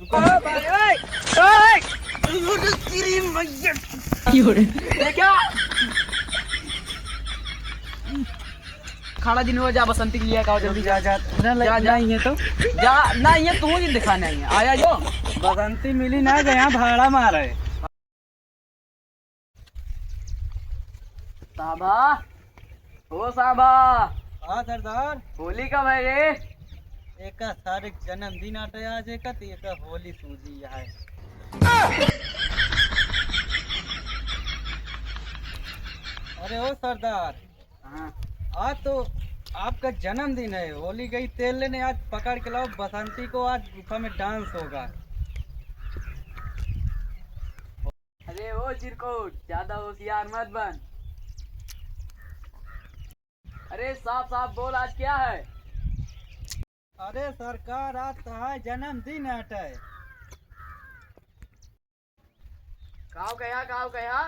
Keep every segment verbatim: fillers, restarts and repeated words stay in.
ओ भाई, ओए, ओए। तेरी मैया। ये क्या? खड़ा दिन हो जा, बसंती के लिए का जल्दी। जा, जा। ना, जा, जा। नहीं है तो? जा, ना, ये तू ही दिखाने आई है। आया जो। बसंती मिली ना, गया भाड़ा मारे। साहबा, ओ साहबा। हाँ सरदार। होली कब है रे? एका सारे जन्मदिन आटे आज एका, तो एका होली सूझी है। अरे ओ सरदार, हाँ। आज तो आपका जन्मदिन है, होली गई तेल लेने, आज पकड़ के लाओ बसंती को, आज गुफा में डांस होगा। अरे ओ चिरकुट, ज्यादा होशियार मत बन। अरे साफ साफ बोल, आज क्या है? अरे सरकार, आज तहार जन्मदिन हटे। काव कह्या, काव कह्या?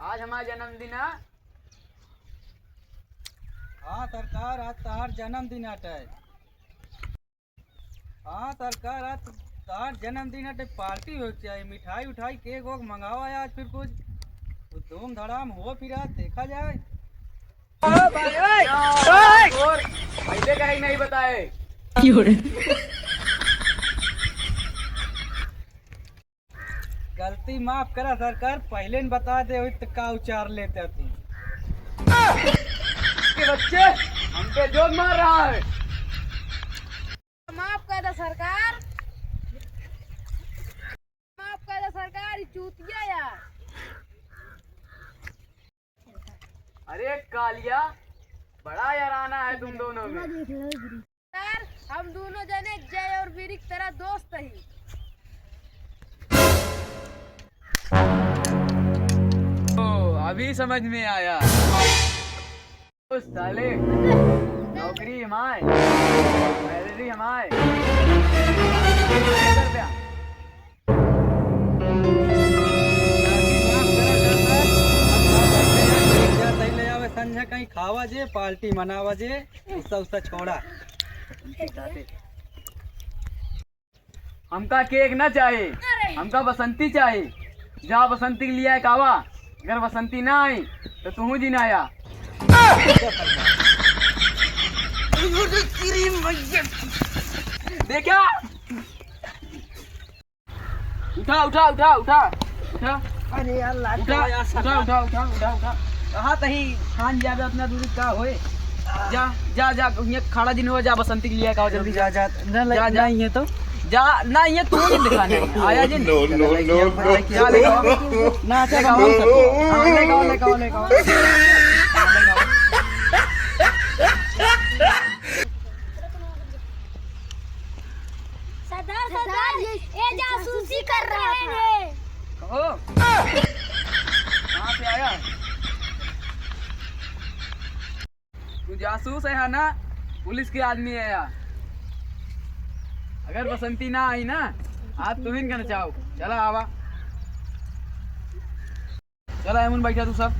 आज हमार जन्मदिन है। हाँ सरकार, आज तहार जन्मदिन हटे। हाँ सरकार, आज तहार जन्मदिन हटे, पार्टी होइक चाही, मिठाई उठाई, केक वेक मंगावा आज, फिर कुछ धूम धड़ाम हो, फिर आज देखा जाए। ओ भाई, ओए, ओए। और पहले काहे नहीं बताए? गलती माफ करा सरकार, पहले न बता दे होई तो का उचार लेते तू। के बच्चे, हम पे जोर मार रहा है। माफ कर दे सरकार, माफ कर दे सरकार, ये चूतिया यार। अरे कालिया, बड़ा याराना है तुम दोनों में। सर, हम दोनों जने जय और वीर की तरह दोस्त ही। ओ, अभी समझ में आया। ओ साले, नौकरी हमारे, सैलरी हमारे। संझा कहीं खावा जे, पार्टी मनावा जे, गुस्सा उस्सा छोड़ा। हमका केक ना चाही, अरे! हमका बसंती चाही। जा बसंती के लिए एक आवा, अगर बसंती ना आई तो तू जी ना आया। देखा, उठा, उठा, उठा, उठा, उठा। अरे यार, लाज उठा, यार, उठा, सरकार। उठा, उठा, उठा, उठा। कहाँ तही खान जाबे, अपना दूरी का होए। जा, जा, जा, ये खड़ा दिन हो, जा बसंती के लिए का हो, जल्दी जा, जा। जा, ना, जा, ना, जा। ये तो। जा, ना, ये तू नहीं दिखाने। आया जी। No, no, no, no। क्या लेके आओ? ना, अच्छा, लेके आओ, बाबा। हाँ, लेके आओ, लेके आओ, लेके आओ। सरदार, सरदार, ये, ये जासूसी कर रहा था। कहो। कहाँ से आया? तू जासूस है ना? पुलिस के आदमी है यार। अगर बसंती ना आई ना, आज तुम ही कहना चाहो। चला आवा। चला, एमुन बैठा तू सब।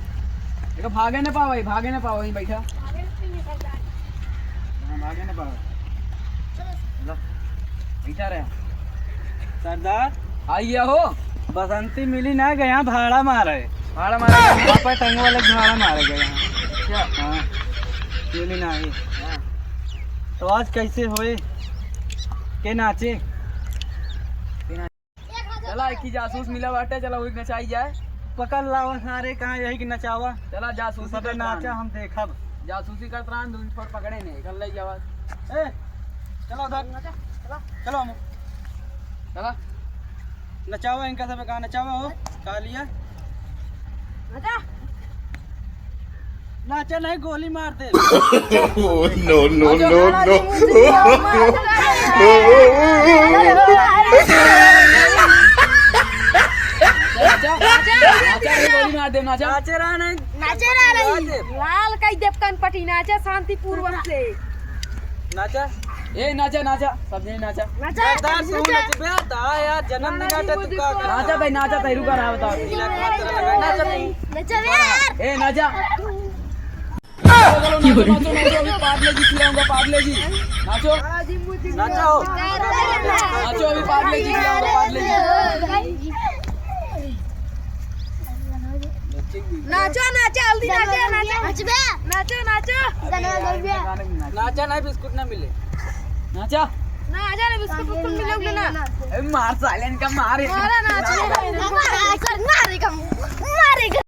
देखो, भागे न पावा, भागे न पावा, वहीं बैठा। हाँ, भागे न पावा। चला, बैठा रहे। सरदार। आइए हो। बसंती मिली ना, गया भाड़ा मारे। भाड़ा मारे? आप टंग वाले भाड़ा मारे गए हैं। अच्छा। हाँ। मिली ना ही। हाँ। तो आज कैसे होए? के नाचे? चला, एक ही जासूस मिला बाटे, चला, वही नचाई जाए। पकड़ लावा सारे, कहाँ यही के नचावा। चला, जासूसी सबे करत नाचा, रहन। हम देखब। जासूसी करत रहन, दून पर पकड़े नहीं, कर ले जावा। ए, चला उधर। चला। चलो हम। चला। नचावा इनका सबे, कहाँ नचावा हो? कालिया। नचा। नाचा नहीं, गोली मार दे। Oh, no, no, no, no। नाचा, नाचा, नाचा, गोली मार दे, नाचा। नाचे रहा नहीं। नाचे रहा नहीं। लाल कई देव कनपटी, नाचा शांतिपूर्वक से। नाचा। ए, नाचा, नाचा, सब जने नाचा। नाचा, सरदार, तू नाचा। नचबे, ता यार, जन्मदिन आटे, तू का करत नाचा भाई, नाचा, तैरू का रहा बता। नाचा भाई। नाचा यार। ए, नाचा। चलो, चलो, नाचो, नाचो, नाचो, अभी पार्ले जी खिलाऊंगा, पार्ले जी। नाचो। नाचो। नाचो, अभी पार्ले जी खिलाओ, पार्ले जी। नाचो, नाचो, जल्दी नाचो, नाचो। नाचबे? नाचो, नाचो। गाना गाइबे? नाचा नहीं, बिस्कुट ना मिले। नाचा। ना, आजा ना, बिस्कुट उस्कुट मिले ना। ए, मार साले इनका, मार। मारा, नाचो। मारेगा, मारेगा।